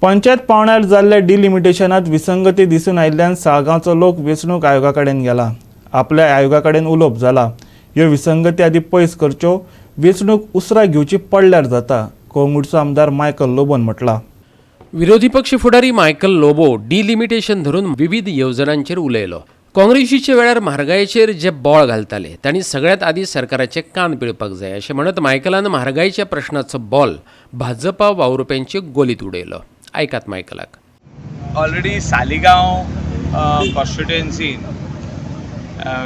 पंचायत पावंड्यार जाल्ल्या डिलिमिटेशनात विसंगती दिसून आयिल्ल्यान साळगांवचो लोक वेंचणूक आयोगा कडेन गेला. आपल्या आयोगा कडेन उलोवप जाला. ह्यो विसंगती आदी पयस करच्यो, वेंचणूक उसरां घेवची पडल्यार जाता, कळंगूटचो आमदार मायकल लोबोन म्हटलां. विरोधी पक्ष फुडारी मायकल लोबो डिलिमिटेशन धरून विविध येवजणांचेर उलयलो. काँग्रेसीच्या वेळार म्हारगायेचेर जे बोळ घालताले तांणी सगळ्यात आदी सरकाराचे कान पिळपाक जाय अशें म्हणत मायकलान म्हारगायेच्या प्रश्नाचो बॉल भाजपा वावुरप्यांचे गोलीत उडयलो. आयकात मायकलाक. Already Saligao constituency,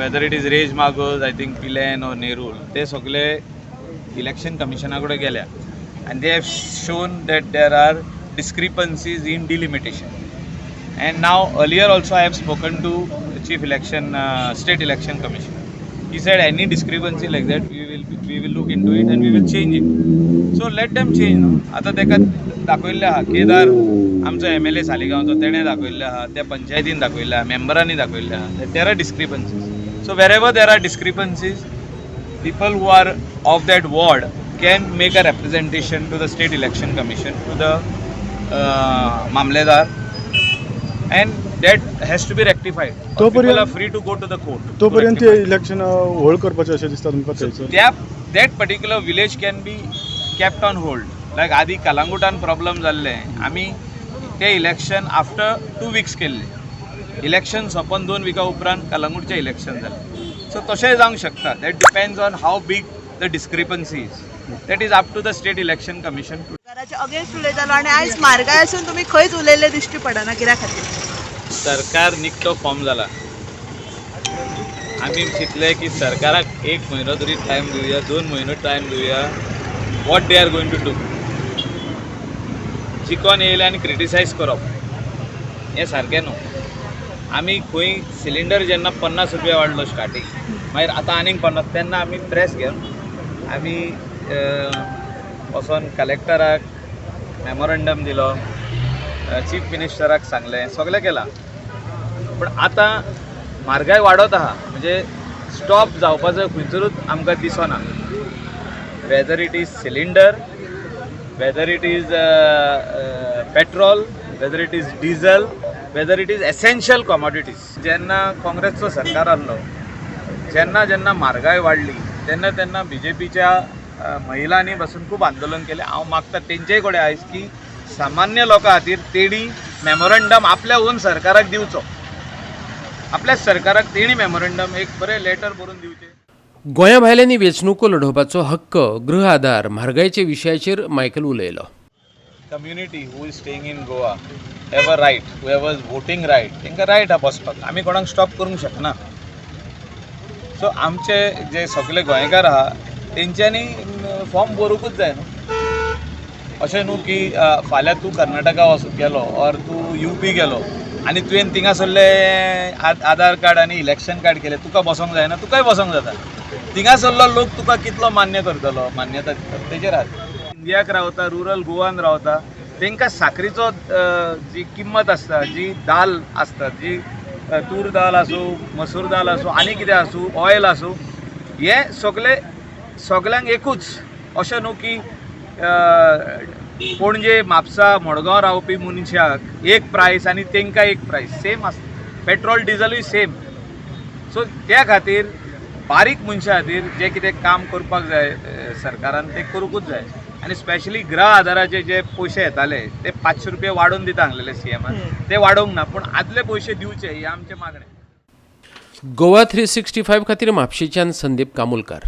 whether it is Reis Magos, I think Pilerne or Nerul, ते सगळे इलेक्शन कमिशना कडेन गेल्या आनी they have shown that there are discrepancies in delimitation. And now earlier also I have spoken to chief election state election commissioner. He said any discrepancy like that, we will look into it and we will change it. So let them change, no? आतां ताका दाखयल्लें आहा, केदार आमचो MLA सालिगांवचो, तेणें दाखयल्लें आहा, त्या पंचायतीन दाखयल्लें आहा, मेंबरांनी दाखयल्लें आहा. There are discrepancies. So wherever there are discrepancies, people who are of that ward can make a representation to the State Election Commission, to the mamledar, and that has to be rectified. तो People पर्यंत- are free to go to the court to तो पर्यंत rectify. Election hold करपाचें अशें दिसता तुमकां थंयसर? That particular village can be kept on hold. Like आदी कलांगुटान प्रॉब्लम जाल्ले, आमी ते इलेक्शन आफ्टर 2 विक्स केल्ले. इलेक्शन सोंपोन 2 विका उपरांत कलांगूटचें इलेक्शन जालें. सो तशेंय जावंक शकता. That depends on how big the discrepancy is. That is up to the State Election Commission to सरकाराच्या अगेन्स्ट उलयतालो आनी आयज म्हारगाय आसून तुमी खंयच उलयल्ले दिश्टी पडना, कित्या खातीर? सरकार निकतो फॉर्म जाला. आमी चिंतले की सरकाराक एक म्हयनो तरी टायम दिवया, 2 म्हयनो टायम दिवया, what they are going to do. चिकोन येयले आनी क्रिटिसायज करप हें सारकें न्हू. आमी खंय सिलिंडर जेन्ना 50 रुपया वाडलो स्टार्टींग, मागीर आतां आनीक 50, तेन्ना आमी प्रेस घेवन आमी वचोन कलेक्टराक मेमोरंडम दिलो, चीफ मिनिस्टराक सांगलें, सगळें केलां. पूण आतां म्हारगाय वाडत आहा, म्हणजे स्टॉप जावपाचो खंयसरूच आमकां दिसना. Whether it is cylinder, whether it is petrol, whether it is diesel, whether it is essential commodities. जेन्ना काँग्रेसचो सरकार आहलो, जेन्ना जेन्ना म्हारगाय वाडली, तेन्ना तेन्ना बीजेपीच्या महिलांनी पासून खूब आंदोलन केलें. हांव मागता तेंचेय कडेन आयज की सामान्य लोकां खातीर तेणी मेमोरंडम आपल्या ओन सरकाराक दिवचो. आपल्याच सरकाराक तेणी मेमोरंडम, एक बरें लेटर बरोवन दिवचें. गोंया भायल्यांनी वेंचणुको लढोवपाचो हक्क, गृह आधार, म्हारगायेच्या विशयाचेर मायकल उलयलो. Community who is staying in Goa have a right, who have a voting right. तांकां रायट आहा बसपाक. आमी कोणाक स्टॉप करूंक शकना. सो आमचे जे सगळे गोंयकार आहा, तेंच्यांनी फॉर्म भरूंकूच जाय न्हू. अशें न्हू की फाल्यां तूं कर्नाटका वच गेलो ऑर तूं यूपी गेलो आनी तुवें थिंगासरले आधार कार्ड आनी इलेक्शन कार्ड केलें, तुका बसोंक जायना? तुकाय बसोंक जाता. थिंगासरलो लोक तुका कितलो मान्य करतलो, मान्यता दितलो, तेजेर आहा. इंडियाक रावता, रुरल गोवान रावता, तांकां साकरीचो जी किंमत आसता, जी दाल आसता, जी तूर दाल आसूं, मसूर दाल आसूं, आनी कितें आसूं, ऑयल आसूं, हे सगळे सगल्यांक एकूच. अशें न्हू की पणजे, म्हापसा, मडगांव रावपी मनशाक एक प्रायस आनी तांकां एक प्रायस. सेम आसता. पेट्रोल डिजलूय सेम. सो त्या खातीर बारीक मनशां खातीर जें कितें काम करपाक जाय सरकारान, तें करूंकूच जाय. आनी स्पेशली गृह आधाराचे जे पयशे येताले, ते 500 रुपया वाडोवन दिता सांगलेले सीएमान, ते वाडोवंक ना, पूण आदले पयशे दिवचे ही आमचें मागणें. गोवा 365 खातीर म्हापशेच्यान संदीप कामुलकार.